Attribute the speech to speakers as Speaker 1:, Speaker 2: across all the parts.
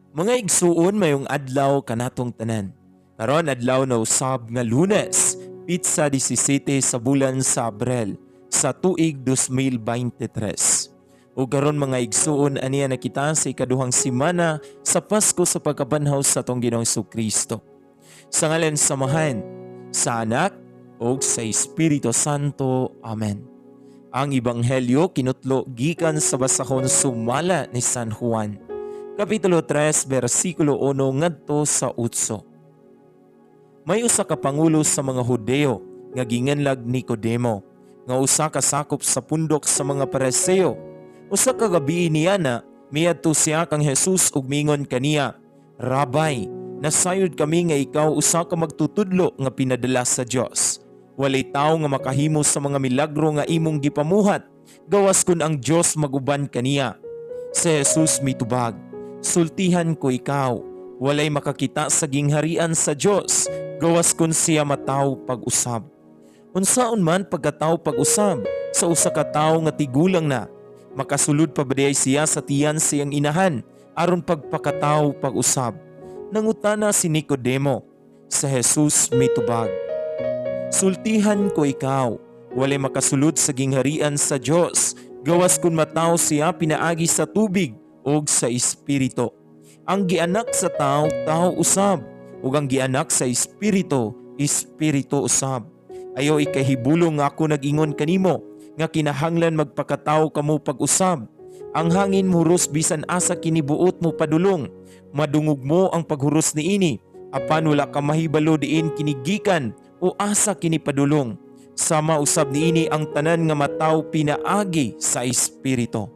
Speaker 1: Mga igsuon, mayong adlaw kanatong tanan. Karon adlaw na usab nga Lunes, pitsa 17 sa bulan sa Abril sa tuig 2023. Ug karon, mga igsuon, aniya na kita sa ikaduhang semana sa Pasko sa pagkabanhaw sa atong Ginoong Kristo. Sa ngalan sa Amahan, sa Anak ug sa Espiritu Santo. Amen. Ang Ebanghelyo kinutlo gikan sa basahon sumala ni San Juan. Kapitulo 3, versikulo 1 ngadto sa 8. May usa ka pangulo sa mga Hudeo nga ginganlag Nicodemo, nga usa ka sakop sa pundok sa mga Pariseo. Usa ka gabii niya na miadto siya kang Jesus ug mingon kaniya, "Rabbi, nasayod kami nga ikaw usa ka magtutudlo nga pinadala sa Dios. Walay tawo nga makahimo sa mga milagro nga imong gipamuhat, gawas kun ang Dios maguban kaniya." Si Jesus mitubag, "Sultihan ko ikaw, walay makakita sa gingharian sa Dios, gawas kun siya mataw pag-usab." "Unsaon man pagkataw pag-usab sa usa ka tawo nga tigulang na? Makasulod pa ba diay siya sa tiyan sa iyang inahan aron pagpakataw pag-usab?" nangutana si Nicodemo. Sa Jesus mitubag, "Sultihan ko ikaw, walay makasulod sa gingharian sa Dios, gawas kun mataw siya pinaagi sa tubig ug sa Espiritu. Ang gianak sa tao, tao usab, ug ang gianak sa Espiritu, espiritu usab. Ayaw ikahibulong nga ako nag-ingon kanimo nga kinahanglan magpakataw kamo pag-usab. Ang hangin muhuros bisan asa kinibuot mo padulong. Madungog mo ang paghuros niini, apan wala ka mahibalo diin kini gikan o asa kini padulong. Sama usab niini ang tanan nga mataw pinaagi sa Espiritu."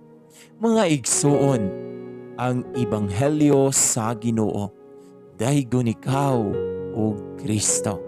Speaker 1: Mga igsuon, ang ebanghelyo sa Ginoo. Daygon ikaw, o Kristo.